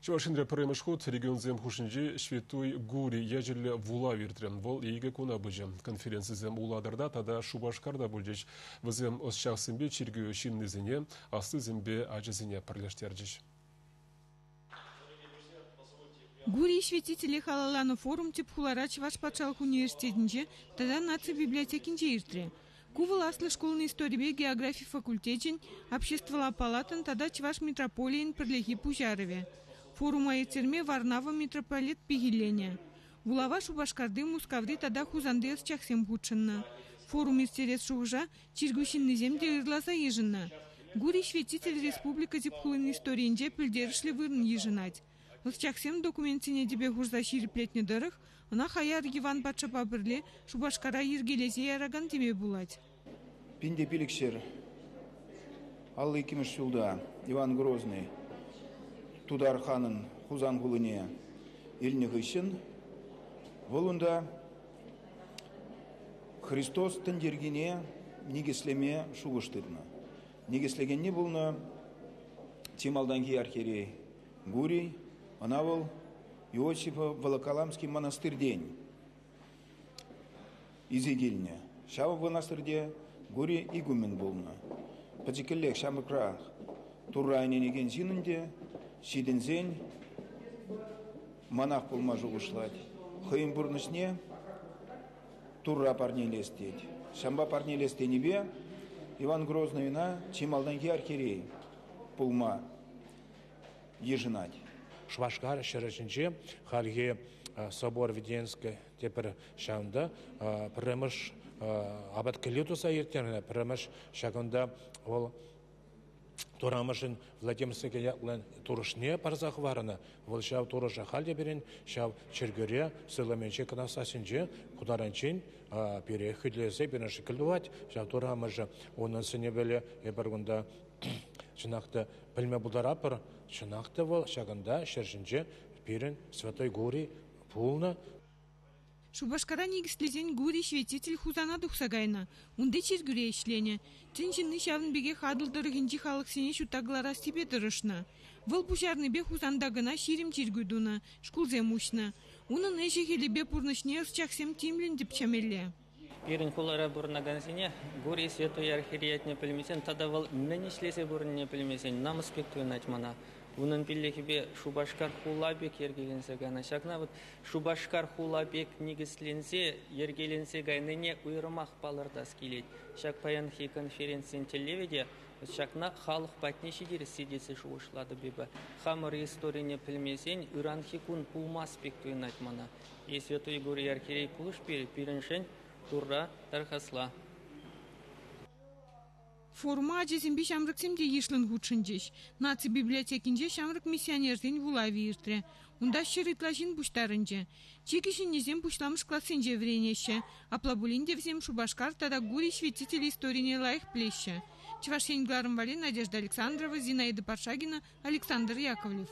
Чӑваш Енре пӗрремӗш хут регионсем хушшинчи Ҫветтуй Гурий ячӗллӗ вулав иртрӗ. Вӑл икӗ куна пычӗ. Конференцисем Улатӑрта тата Шупашкарта пулчӗҫ. Вӗсем ӑсчахсемпе чиркӳ ҫыннисене, аслисемпе ачасене пӗрлештерчӗҫ. Гурий святителе халалланӑ форум тӗп хулара Чӑваш патшалӑх университетӗнче тата наци библиотекинче иртрӗ. Ку вӑл аслӑ шкулӑн историпе географи факультечӗн, обществӑлла палатӑн тата Чӑваш митрополийӗн пӗрлехи пуҫарӑвӗ. Форума ирттерме Варнава митрополит пехилленӗ. Вулава Шупашкарти, Мускаври тата Хусанти ӑсчахсем хутшӑннӑ. Форум ирттерес шухӑша чиркӳ ҫыннисем те ырласа йышӑннӑ. Гурий Святитель республика тӗп хулин историйӗнче пӗлтерӗшлӗ вырӑн йышӑнать. Ӑсчахсем документсене тӗпе хурса ҫирӗплетнӗ тӑрӑх, ӑна Хаяр Йӑван патшапа пӗрле Шупашкара йӗркелесе яракан теме пулать. 1500 52 ҫулта Иван Грозный тутар ханӑн Хусан хулине илнӗ хыҫҫӑн вӑл унта Христос тӗн йӗркине никӗслеме шухӑш тытнӑ. Никӗслекенни пулнӑ чи малтанхи архиерей Гурий, ӑна вӑл Иосифа Волоколамский монастырьтен илсе килнӗ. Ҫав монастырьте Гурий игумен пулнӑ. Пӗчӗккӗллех ҫамрӑкрах Турра ӗненекен ҫын ӗнтӗ, ҫитӗнсен монах пулма шухӑшлать. Хӑйӗн пурнӑҫне Турра парнелес тет. Ҫавӑнпа парнелес тенипе Иван Грозныйна чи малтанхи архиерей пулма йышӑнать. Шупашкар ҫӗрӗ ҫинче хальхи собор Введенский тепӗр ҫавӑнта пӗрремӗш апат кӗлли туса ирттернӗ. Пӗрремӗш ҫакӑнта вӑл Турамӑшӗн Владимирская ятлӑ турӑшне парса хӑварнӑ. Вӑл ҫав турӑша халь те пирӗн ҫав чиркӳре Сылӑмӗнче кӑнасассинче ку таранччен пире хӳтӗлесе пирӗн шӗкӗл тӑвать. Ҫав Турамӑшӗ унӑн сӗнӗвӗле эпир кунта чӑнах та пӗлме пултаратпӑр. Чӑнах та вӑл ҫакӑнта ҫӗр ҫинче пирӗн Святой Гурий пулнӑ. Шупашкара никӗслесен Гурий святитель Хусана тухса кайнӑ, унти чиркӳре ӗҫленӗ. Тӗн ҫынни ҫавӑн пекех Атӑл тӑрӑхӗнчи халӑхсене ҫутта кӑларассипе тӑрӑшнӑ. Вӑл пуҫарнипе Хусанта кӑна 20 чиркӳ тунӑ, шкулсем уҫнӑ. Унӑн ӗҫӗ-хӗлӗпе пурнӑҫне ӑсчахсем тимлӗн тӗпчемелле. Пирӗн хулара пурӑнакансене Гурий Святой архиереятне пӗлмесен тата вӑл мӗн ӗҫлесе пурӑннине пӗлмесен намӑс пек туйӑнать мана. Унӑн пиллӗхӗпе Шупашкар хула пек йӗркеленсе кайнӑ. Ҫакна вот Шупашкар хула пек никӗсленсе, йӗркеленсе кайнине уйрӑмах палӑртас килет. Ҫак паянхи конференцин тӗллевӗ те ҫакна халӑх патне ҫитересси тесе шухӑшлатӑп эпӗ. Хамӑр историне пӗлмесен ыранхи кун пулмасть пек туйӑнать мана. И Святой Гурий архиерей пулӑш пире, пирӗншӗн Турра тархасла. Форума ачасемпе ҫамрӑксем те йышлӑн хутшӑнчӗҫ. Наци библиотекинче ҫамрӑк миссионерсен вулавӗ иртрӗ. Унта ҫӗр ытла ҫын пуҫтарӑнчӗ. Чи кӗҫӗннисем пуҫламӑш классенче вӗренеҫҫӗ. Апла пулин те вӗсем Шупашкар тата Гурий святитель историне лайӑх пӗлеҫҫӗ. Чӑваш Ен кӑларӑм валли Надежда Александрова, Зинаида Паршагина, Александр Яковлев.